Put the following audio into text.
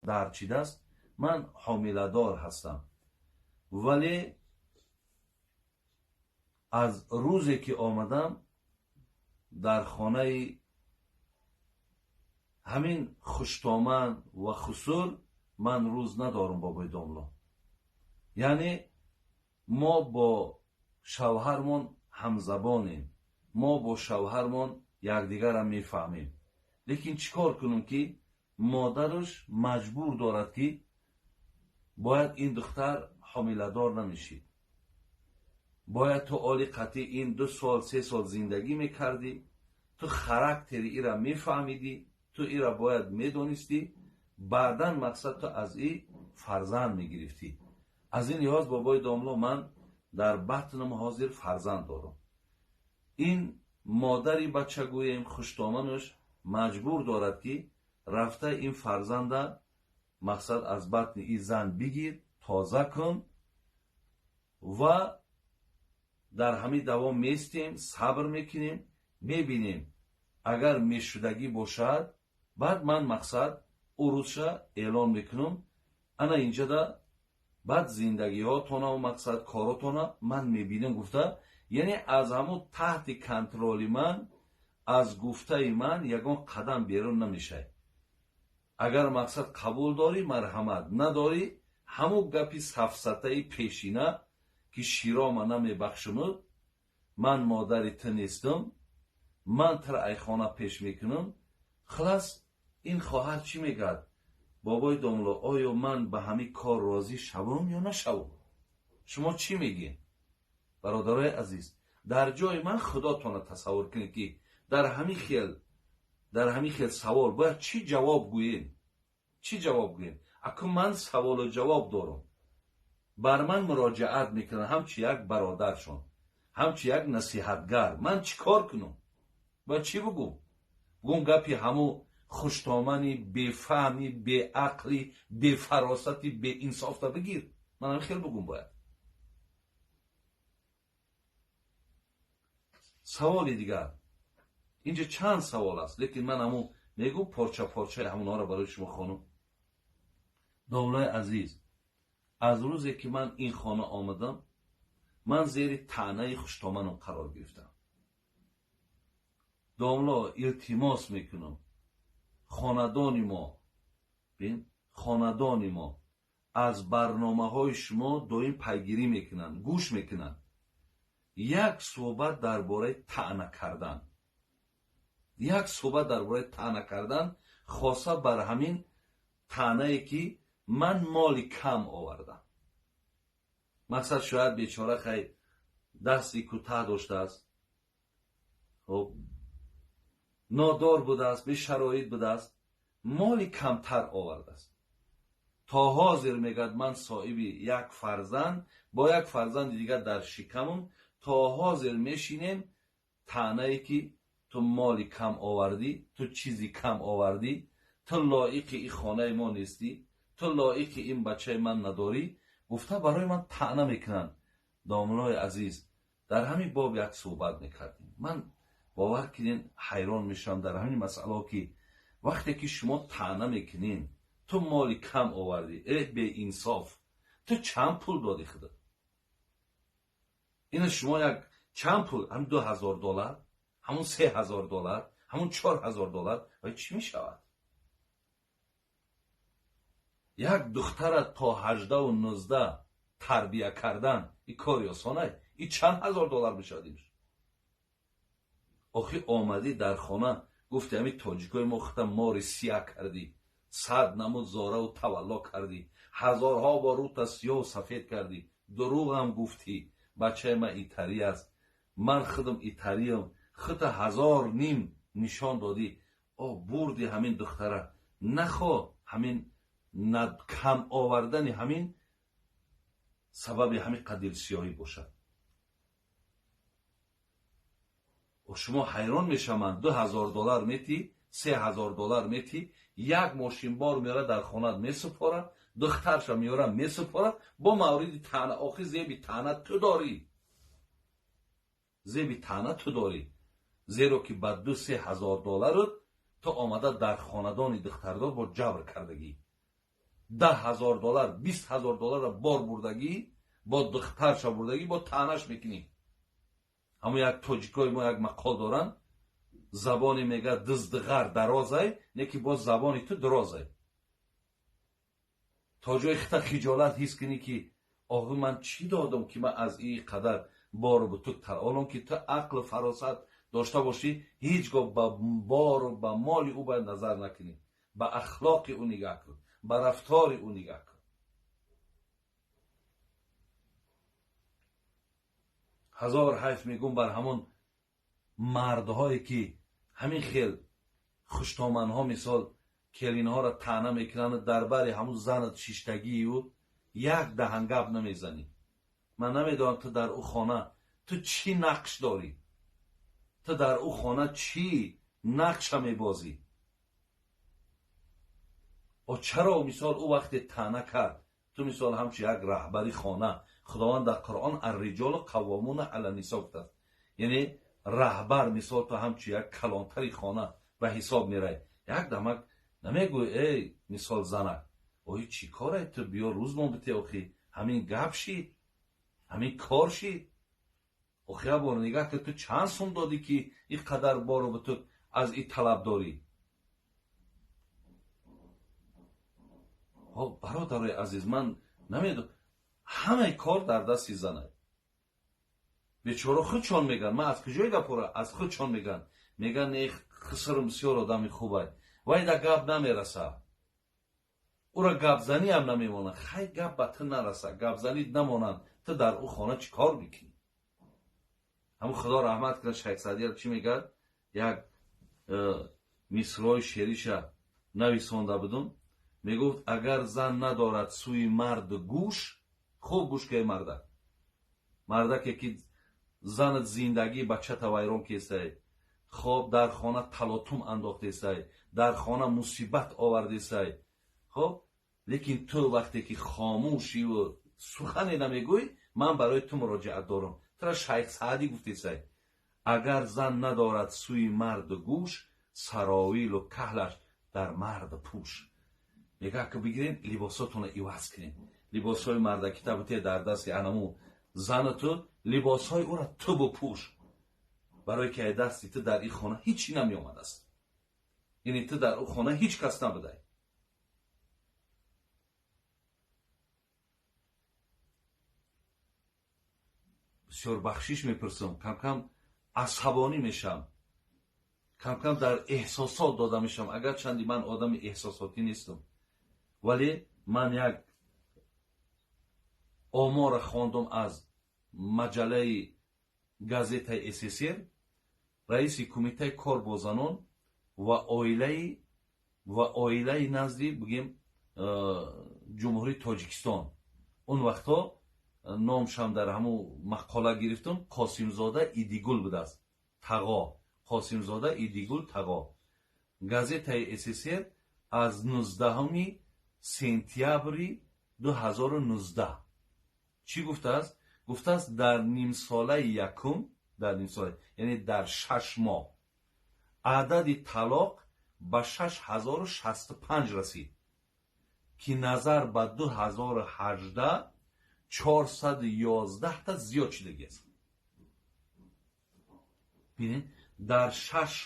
Дарчидааст, ман ҳомиладор ҳастам, вале аз рӯзе ки омадам дар хонаи ҳамин хуштоман ва хусур ман рӯз надорам, бобои домло. Яъне мо бо шавҳармон ҳамзабонем, мо бо шавҳармон якдигарро мефаҳмем, лекин чӣ кор кунем, ки модараш маҷбур дорад, ки бояд ин духтар ҳомиладор намешид, бояд ту оли қатъи ин 2 сол 3 сол зиндагӣ мекардӣ, ту характери ира мефаҳмидӣ, ту ира бояд медонистӣ, баъдан мақсад ту аз и фарзанд мегирифтӣ. Аз ин лиҳоз, бобои домло, ман дар батнам ҳозир фарзанд дорам. Ин модари бача, гӯем, хуштоманаш маҷбур дорад, ки рафта ин фарзанда мақсад аз батни и зан бигир, тоза кун ва дар ҳамин давом меистем, сабр мекунем, мебинем, агар мешудагӣ бошад, баъд ман мақсад ӯ рӯзша эълон мекунам. Ана инҷада баъд зиндагиҳотонаву мақсад коротона ман мебинам, гуфта. Яъне аз ҳамун таҳти контроли ман, аз гуфтаи ман ягон қадам берун намешавад. Агар мақсад қабул дорӣ, марҳамат, надорӣ, ҳамун гапи сафсатаи пешина, ки широма намебахшумуд, ман модари ту нестам, ман тура айхона пеш мекунам. Хулас, ин хоҳар чӣ мегӯяд, бобои домло? Оё ман ба ҳамин кор розӣ шавам ё нашавам? Шумо чӣ мегӯед, бародарои азиз? Дар ҷои ман худотонро тасаввур кунед, ки дар ҳамин хел савол бояд чӣ ҷавоб гӯем, чӣ ҷавоб гӯем? Акун ман саволу ҷавоб дорам. Бар ман муроҷиат мекунанд ҳамчи як бародаршон, ҳамчи як насиҳатгар. Ман чӣ кор кунам? Бояд чӣ бугӯм? Бугӯм гапи ҳамун хуштомани бефаҳми, беақли, бефаросати, беинсофта бигир? Ман ҳамин хел бугӯм бояд? Саволи дигар. Инҷа чанд савол аст, лекин ман ҳамун мегӯм, порча порчаи ҳамонҳоро барои шумо хонум. Домлаи азиз, аз рӯзе ки ман ин хона омадам, ман зери таънаи хуштоманам қарор гирифтам. Домло, илтимос мекунам, хонадони мо, бин, хонадони мо аз барномаҳои шумо доим пайгирӣ мекунанд, гӯш мекунанд. Як суҳбат дар бораи таъна кардан, як суҳбат дар бораи таъна кардан, хоса бар ҳамин таънае, ки ман моли кам овардам. Мақсад, шояд бечора хай дасти кӯтаҳ доштааст, хоб, нодор будааст, бешароит будааст, моли камтар овардааст. То ҳозир мегӯяд, ман соҳиби як фарзанд бо як фарзанди дигар дар шикамум, то ҳозир мешинем таънае, ки ту моли кам овардӣ, ту чизи кам овардӣ, ту лоиқи ин хонаи мо нестӣ, ту лоиқи ин бачаи ман надорӣ, гуфта барои ман таъна мекунанд. Домлои азиз, дар ҳамин боб як суҳбат мекардем. Ман, бовар кунед, ҳайрон мешавам дар ҳамин масъалао, ки вақте ки шумо таъна мекунед, ту моли кам овардӣ, э беинсоф, ту чанд пул додӣ худат? Ина шумо як чанд пул, ҳамин 2000 доллар, ҳамун 3000 доллар, ҳамун 4000 доллар ва чӣ мешавад? Як духтара то 18-у 19 тарбия кардан и кори осонай? И чанд ҳазор доллар мешавад ин? Охи омадӣ дар хона, гуфти, ҳамин тоҷикои мо хута мори сия кардӣ, сад намуд зораву тавалло кардӣ, ҳазорҳо бор рӯта сиёҳу сафед кардӣ, дурӯғам гуфтӣ, бачаи ман итарӣ аст, ман худам итариям, хута ҳазор ним нишон додӣ, о бурди ҳамин духтара. Нахо ҳамин кам овардани ҳамин сабаби ҳамин қадр сиёҳӣ бошад. Шумо ҳайрон мешаванд, 2000 доллар метӣ, 3000 доллар метӣ, як мошинбор меёра, дар хонат месупорад, духтарша меёра, месупорад, бо мавриди таъна. Охи зеби таъна ту дорӣ, зеби таъна ту дорӣ, зеро ки ба 2-3 ҳазор долларут ту омада дар хонадони духтардор бо ҷабр кардагӣ. 10 000 доллар, 20 000 долларро бор бурдагӣ, бо духтарша бурдагӣ, бо таънаш мекунӣ. Ҳамо як тоҷикои мо як мақол доранд: забоне мега дыздиғар дарозай, не ки боз забони ту дурозай. То ҷои хита хиҷолат ҳис кунӣ, ки оғи, ман чӣ додам, ки ман аз ин қадар бору бутук тар. Олон ки ту ақлу фаросат дошта бошӣ, ҳеҷ гоҳ ба бору ба моли ӯ бояд назар накунӣ. Ба ахлоқи ӯ нигаҳ кун, ба рафтори ӯ нигаҳ кун. Ҳазор ҳайф мегӯм бар ҳамон мардҳое, ки ҳамин хел хуштоманҳо, мисол, келинҳоро таъна мекунанд. Дар бари ҳамун занат шиштагию як даҳан гап намезанӣ. Ман намедонам, ту дар ӯ хона ту чӣ нақш дорӣ, ту дар ӯ хона чӣ нақша мебозӣ? О, чаро, мисол, ӯ вақте таъна кард, ту, мисол, ҳамчун як раҳбари хона, Худованд дар Қуръон الرجال قوامون علی النساء гуфтааст, яъне раҳбар, мисол, ту ҳамчун як калонтари хона ба ҳисоб мерай, як дамак намегӯй: «Эй, мисол, занак, ои, чӣ корай ту? Биё, рӯзмон бите. Охи, ҳамин гап шид, ҳамин кор шид. Охи, як бор нигаҳ кар, ту чанд сум додӣ, ки ин қадар бору бутук аз ин талаб дорӣ?» Бародарои азиз, ман намедонам, ҳамаи кор дар дасти занай. Бечора худшон мегӯянд. Ман аз куҷои гапора? Аз худшон мегӯянд. Мегӯянд: «Э, хусрум бисёр одами хубай, вай да гап намераса, ӯра гапзаниам намемонад». Хай, гап ба ту нараса, гапзанӣ намонанд, ту дар ӯ хона чӣ кор мекунӣ? Ҳамун, Худо раҳмат кунад, Шайх Саъдия чӣ мегӯяд? Як мисрои шеъриша нависонда будум. Мегуфт: «Агар зан надорад сӯи мард гӯш». Хуб гӯш кай, мардак, мардаке ки занат зиндагии бачата вайрон кесай, хоб, дар хона талотум андохтесай, дар хона мусибат овардесай, хоб, лекин ту вақте ки хомӯшиву сухане намегӯй, ман барои ту муроҷиат дорам. Тура Шайх Саъдӣ гуфтесай: «Агар зан надорад сӯи мард гӯш, саровилу каҳлаш дар мард пӯш». Мега, ки бигирем, либосотонро иваз кунем. Либосҳои мардакита бите дар дасти анаму зану, ту либосҳои ӯра ту бупӯш, барое ки ай дасти ту дар ин хона ҳичи намеомадааст. Яъне ту дар ӯ хона ҳеҷ кас набудай. Бисёр бахшиш мепурсам, камкам асабонӣ мешавам, камкам дар эҳсосот дода мешавам, агарчанди ман одами эҳсосотӣ нестам. Вале ман як омора хондум аз маҷаллаи газетаи СССР. Раиси Кумитаи кор бо занон ва оилаи назди, бигем, Ҷумҳурии Тоҷикистон, он вақтҳо номшам дар ҳамун мақола гирифтум, Қосимзода Идигул будааст, Тағо, Қосимзода Идигул Тағо. Газетаи СССР аз 19 сентябри 2019 чӣ гуфтааст? Гуфтааст, дар нимсолаи якум, дар нимсола, яъне дар 6 моҳ, адади талоқ ба 6065 расид, ки назар ба 2018 411-та зиёд шудагиаст. Бинед, дар 6